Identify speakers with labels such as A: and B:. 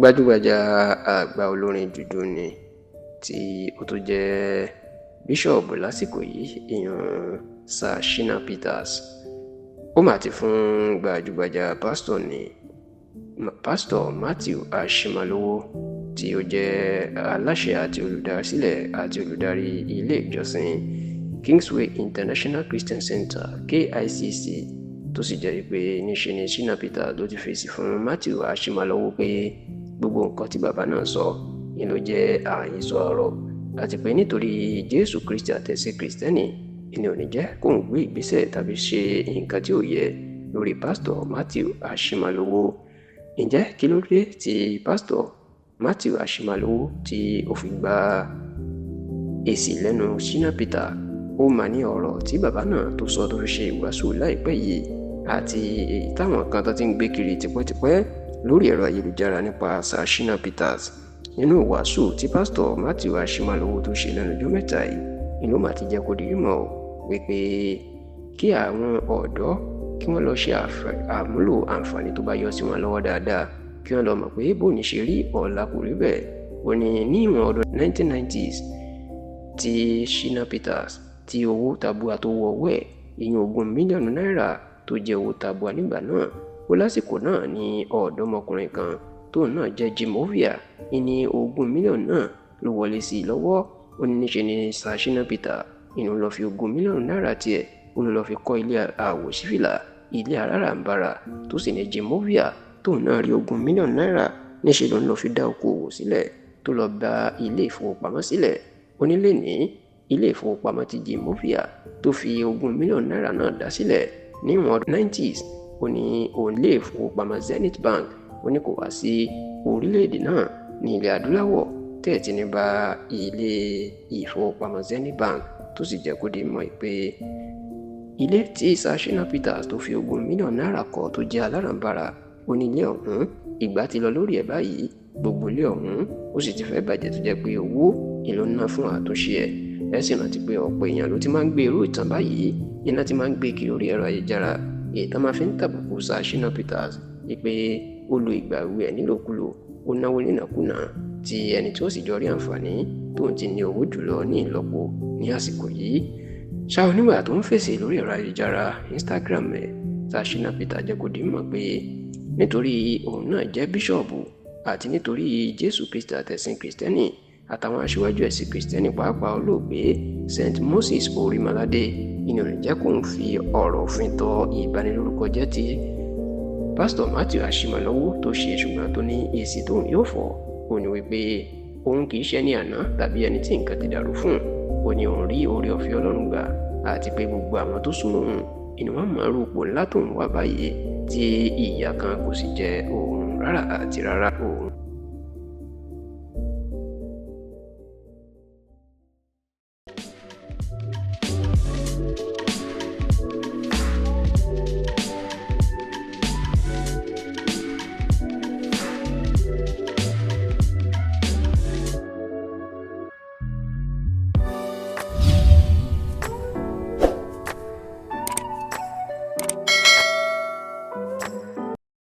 A: Gbajúgbajà àgbà olórin jùjú ni tí ó tún jẹ́ bíṣọ̀bù lásìkò yìí, ìyẹn Sir Shina Peters. Ó mà ti fún gbajúgbajà pásítọ̀ ní Pásítọ̀ Matthew Ashimolowo, tí ó jẹ́ aláṣẹ àti olùdásílẹ̀ àti olùdarí ilé ìjọsìn Kingsway International Christian Center, KICC, tó sì jẹ́ pé níṣe ni Shina Peters ló ti fèsì fún Matthew Ashimolowo pé gbogbo nǹkan tí bàbá náà sọ ni ló jẹ́ àhesọ ọ̀rọ̀, àti pé nítorí Jésù Kristi àtẹ̀sìn Kristẹni ni ò ní jẹ́ kóun gbé ìgbésẹ̀ tàbí ṣe nǹkan tí ò yẹ lórí Pásítọ̀ Matthew Ashimolowo. Ǹjẹ́ kí ló dé tí Pásítọ̀ Matthew Ashimolowo tí ó fi gba èsì lẹ́nu Shina Peter? Ó mà ní ọ̀rọ̀ tí bàbá náà tó sọ tó fi ṣe ìwàásù láìpẹ́ yìí, àti èyí táwọn kan tó ti ń gbé kiri tipẹ́tipẹ́ lórí ẹ̀rọ ayélujára nípa Sir Shina Peters. Nínú ìwàásù tí Pásítọ̀ Matthew Ashimolowo tó ṣe lẹ́nu ọjọ́ mẹ́ta yìí ni ló mà ti jẹ́ kó di mímọ̀ wípé kí àwọn ọ̀dọ́ kí wọ́n lọ ṣe àmúlò àǹfààní tó bá yọ sí wọn lọ́wọ́ dáadáa, kí wọ́n lọ mọ̀ pé bóun ṣe rí ọ̀la kò rí bẹ́ẹ̀. Ó ní ní ìwọ̀n ọdún 1990s tí Shina Peters tí owó tabua tó wọ ọwọ́ ẹ̀, ìyẹn 20 mílíọ̀nù náírà tó jẹ́ owó tabua nígbà náà, ó lásìkò náà ní ọ̀dọ́mọkùnrin kan tóun náà jẹ́ Jimovia ní 20 mílíọ̀nù náà ló wọlé sí i lọ́wọ́. Ó ní níṣe ni Sir Shina Peter inú lọ fi 20 mílíọ̀nù náírà tiẹ̀, ó lọ fi kọ́ ilé àwòṣífìlà, ilé aláràǹbarà, tó sì ní Jimovia tóun náà rí 20 mílíọ̀nù náírà, níṣẹ́ ló ń lọ fi dá okòwò sílẹ̀, tó lọ bá ilé ìfowópamọ́ sílẹ̀. Onílé ní ilé ìfowópamọ́ ti Jimovia tó fi 20 mílíọ̀nù náírà náà dá sílẹ̀ níwọ̀n ọdún 90s, ó ní òun ilé ìfowópamọ́ Zenith Bank, ó ní kò wá sí orílẹ̀-èdè náà ní ilẹ̀ adúláwọ̀ tẹ́ẹ̀ tí ní bá ilé ìfowópamọ́ Zenith Bank, tó sì jẹ́ kó di mọ̀ pé ilé tí Sir Shina Peters tó fi 20 mílíọ̀nù náírà kọ́ tó jẹ́ aláràǹbarà, ó ní ilé ọ̀hún ìgbà ti lọ lórí ẹ̀ báyìí. Gbogbo ilé ọ̀hún ó sì ti fẹ́ bàjẹ́, tó jẹ́ pé owó ìlú ná fún àtúnṣe ẹ̀. Ẹ sì rántí pé ọ̀pọ̀ èèyàn ló ti máa ń gbé irú ìtàn báyìí iná ti máa ń gbé kiri orí ẹ̀rọ ayélujára, èyí tó máa fi ń tàbùkù Sir Shina Peters wípé ó lo ìgbà èwe ẹ̀ nílòkulò, ó náwó nínàkúnà, tí ẹni tí ó sì jọ rí àǹfààní tóun ti ní owó jùlọ ní ìlọ́po ní àsìkò yìí. Ṣá onígbà tó ń fèsì lórí ẹ̀rọ ayélujára Instagram ẹ̀, Sir Shina Peter jẹ́ kó di mọ̀ pé nítorí òun náà jẹ́ bíṣọ̀bù àti nítorí Jésù Kristi àtẹ̀sìn Kristẹni àtàwọn aṣíwájú ẹ̀sìn Kristẹni, pàápàá olóògbé St Moses Orímọládé, inú rẹ̀ jẹ́ kóun fi ọ̀rọ̀ òfin tọ ìbanilórúkọjẹ́ tí Pásítọ̀ Matthew Ashimolowo tó ṣe, ṣùgbọ́n tó ní èsì tóun yóò fọ̀ ó ní wípé òun kì í ṣe ní àná tàbí ẹni tí nǹkan ti dàrú fún. Ó ní òun rí oore ọ̀fẹ́ Ọlọ́run gbà, àti pé gbogbo àwọn tó súnmọ́ òun inú wọn mọ̀ ọ́n ipò ńlá tóun wà báyìí, tí ìyà kan kò sì jẹ òun rárá àti rárá òun.